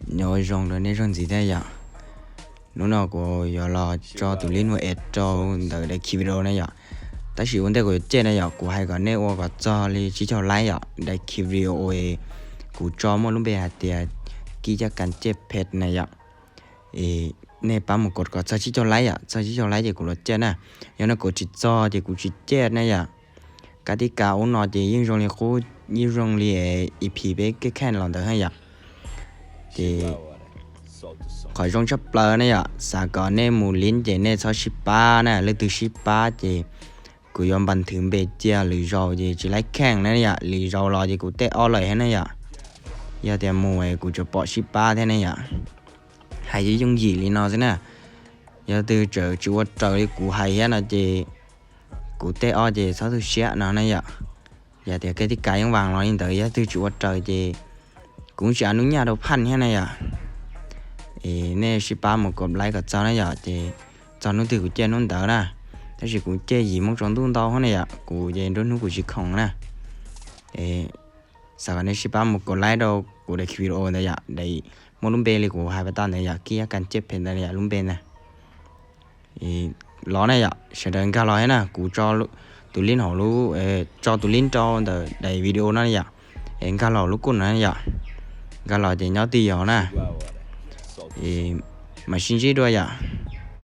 Nyob zoo rau nej zog ntxiv thiab yom. Hnub no kuv yuav los tso tus lib nuav es rau ntawm daim khi video na yom. Tab sis ua ntej kuv yuav cem na yom, kuv hais kom nej ua kom txog li tsib caug laib yom. Daim khi video kuv tso muaj lub npe hais tias kib caj kas cem phem na yom. Nej pab mus kov kom txog tsib caug laib yom, txog tsib caug laib ces kuv los cem na. Yog no kuv tsis txog ces kuv tsis cem na yom. Kab tib kas ub no ces yeej zoo li qub, yeej zoo li ep peb kej kheej los ntawd ha yom. Ces qhov zoo tshaj plaws na yom, xav kom nej mus lib ces nej txhob sib pab na, leej twg sib pab ces kuv yuav npas nthwv npe cia, lwm zaus ces tsis laib kheej na yom, lwm zaus los ces kuv tej ob lawm thiab na yom. Yog tias mus kuv tsuas pom sib pab thiab ne yom. Hais yooj yim li no xwb na. Yog twg tseem tsis ua raws li kuv hais thiab no ces kuv tej ob ces txhob tu siab no na yom. Yog tias kab tib kas yeej vas los li ntawd, yog twg tsis ua raws ces kuv tsis av nub nyaj rau phaj thiab na yom. Nej sib pab mus kov laib kom txog na yom, ces txog hnub twg kuv cem hnub ntawd na. Tab sis kuv cem yim moo tsaus ntuj ntau hab na yom, kuv ces nruab hnub kuv tsis khoom na. Xav kom nej sib pab mus kov laib rau kuv daim video ntawd yom, muaj lub npe li kuv hais pas tag ntawd yom, kib caj kas cem phem ntawd yom, lub npe ntawd. Los na yom, sawv daws nkag los thiab na, kuv tso tus lib hauv lub, tso tus lib rau ntawm daim video no yom. Es nkag los lub kuj no yom, nkag los ces nyob twj ywm na, mam sib ntsib dua yom.